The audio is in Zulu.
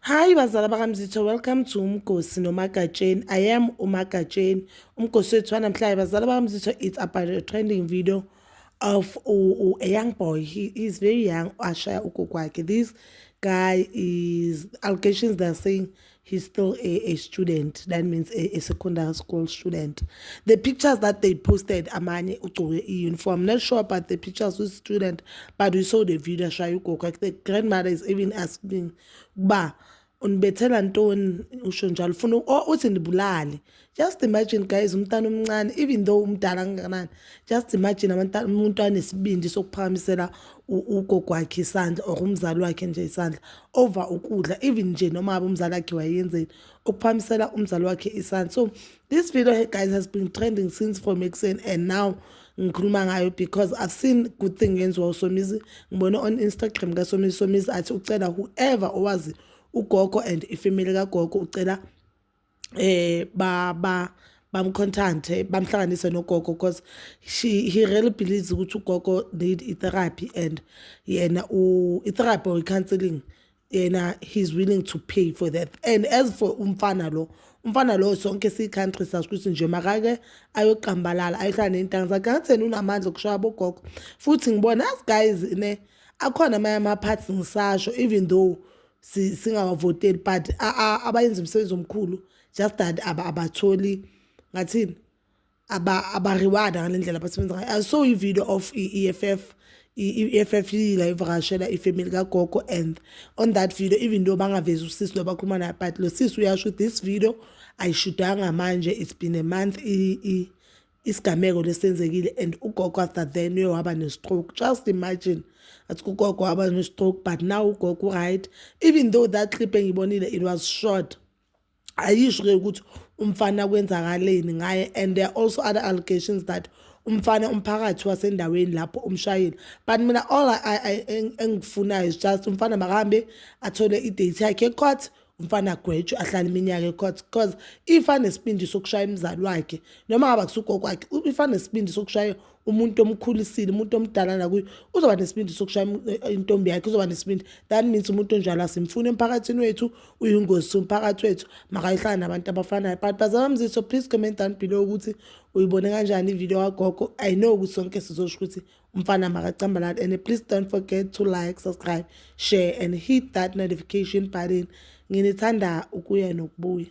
Hi bazala bakaMzitho, welcome to Umgosi noMagatsheni. I am uMagatsheni. Umgosi wethu wanamhlanje, bazala bakaMzitho, it's about a trending video of a young boy. He is very young, ashaya ugogo wakhe. This guy is, allegations they're saying he's still a student. That means a secondary school student. The pictures that they posted, amanye ugqoke i-uniform. I'm not sure about the pictures with student, but we saw the video ashaya ugogo wakhe. The grandmother is even asking ukuba unibethela ntoni, usho njalo, ufuna uthi ndibulale. Just imagine guys, umntana omncane, even though umdala kangakanani, just imagine umuntu anesibindi sokuphakamisela ugogo wakhe isandla or umzali wakhe nje isandla over ukudla, even nje noma ngabe umzali wakhe wayenzeni, ukuphakamisela umzali wakhe isandla. So this video guys has been trending since from ekuseni, and now ngikhuluma ngayo because I've seen good thing yenziwa uSomizi. Ngibone on Instagram kaSomizi, Somizi athi ucela whoever owazi ugogo and ifamily kagogo, ucela ba bamcontacte, bamhlanganise nogogo, because she he really believes ukuthi ugogo need i-therapy and yena i-therapy or i-counseling, yena he's willing to pay for that. And as for umfana lo, umfana lo, sonke siyi-country sazi ukuthi nje makake ayoqambalala, ayohlala ney'ntanga zakhe. Ngathi yena unamandla okushaya abogogo. Futhi ngibona as guys ne akhona amanye ama-parts, ngisasho, even though singawavoteli, but abayenza umsebenzi omkhulu, just that abatholi, ngathini, aba-reward ngale ndlela abasebenza ngayo. I saw i-video of i-EFF, i-EFF ila ivakashela ifamily kagogo, and on that video, even though bangavezi usisi lo bakhuluma naye, but lo sisi uyasho, this video ayishudanga manje, it's been a month isigameko lesenzekile, and ugogo after then uye waba ne-stroke. Just imagine, athi ugogo waba ne-stroke, but now ugogo right. Even though that clip engiyibonile, it was short, ayisho-ke ukuthi umfana kwenzakaleni ngaye. And there are also other allegations that umfana, umphakathi wasendaweni lapho umshayile, but mina all engifunayo is just umfana makahambe athole i-date yakhe ecourt, umfana agwetshwe, ahlale iminyaka ecourt, because if anesibindi sokushaya umzali wakhe, noma ngabe akusugogo wakhe, if anesibindi sokushaya umuntu omkhulisile, umuntu omdala nakuye, uzoba nesibindi sokushaya intombi yakhe, uzoba nesibindi. That means umuntu onjalo asimfuni emphakathini wethu, uyingozi umphakathi wethu, makayihlala nabantu abafanayo. But bazala Mzitho, please comment down below ukuthi uyibone kanjani ivideo kagogo. I know ukuthi sonke sizosho ukuthi umfana makacambalale. And please don't forget to like, subscribe, share and hit that notification button. Nginithanda ukuya nokubuya.